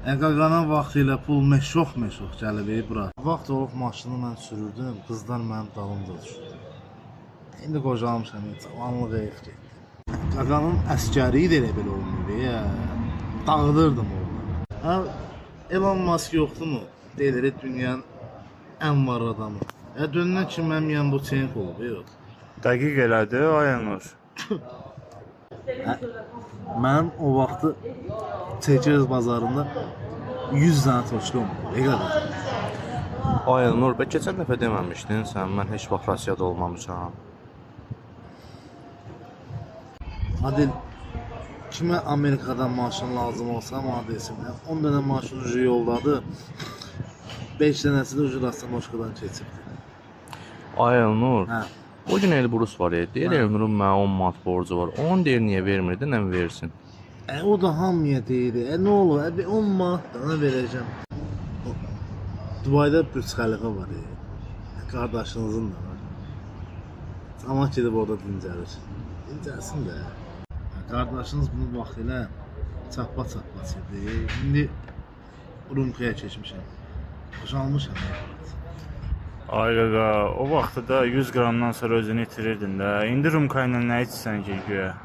Qaqanın vaxtı ilə pul meşox-meşox gəlib bura. Vaxt olub maşını mən sürürdüm, qızlar mənim dalımca düşürdü. İndi qocalmışam, cavanlıq heyf getdi. Qaqanın əskəri də elə belə olmayıb, ya. Dağıdırdım onları. Ha, Elon Musk yoxdurmu? Deyilir dünyanın ən varlı adamı. Dönən kimi mənim yəni bu çenk olub, yox. Dəqiq elədi, ay Elnur. Mənim o vaxtı Çerkez bazarında 100 dənə toçka olub. Ne qədər? Ay Elnur, bə keçən dəfə deməmişdin sən, mən heç vaxt Rusiyada olmamışam. Adil, kimə Amerikadan maşın lazım olsa mənə desin. 10 dənə maşın ucu yoldadır. 5 dənəsi də ucu Rastamoşkadan keçibdir. Ay Elnur, Hə. o gün Elbrus var idi. Deyir Elnurun mənə 10 manat borcu var. Onu deyir niyə vermir, denən versin. O da hamıya deyir. Nə olur? Bir 10 manat da ona verəcəm. O, Dubayda Burj Xəlifa var. Qardaşınızın da var. Amma gedib orada dincəlir. Dincəlsin də. Qardaşınız bunu vaxt ilə çappa-çappa idi. İndi rumkaya keçmişəm. Qocalmışam. Ay qaqa, o vaxtı da 100 qramdan sonra özünü itirirdin də. İndi rumka ilə nə içsən ki güya?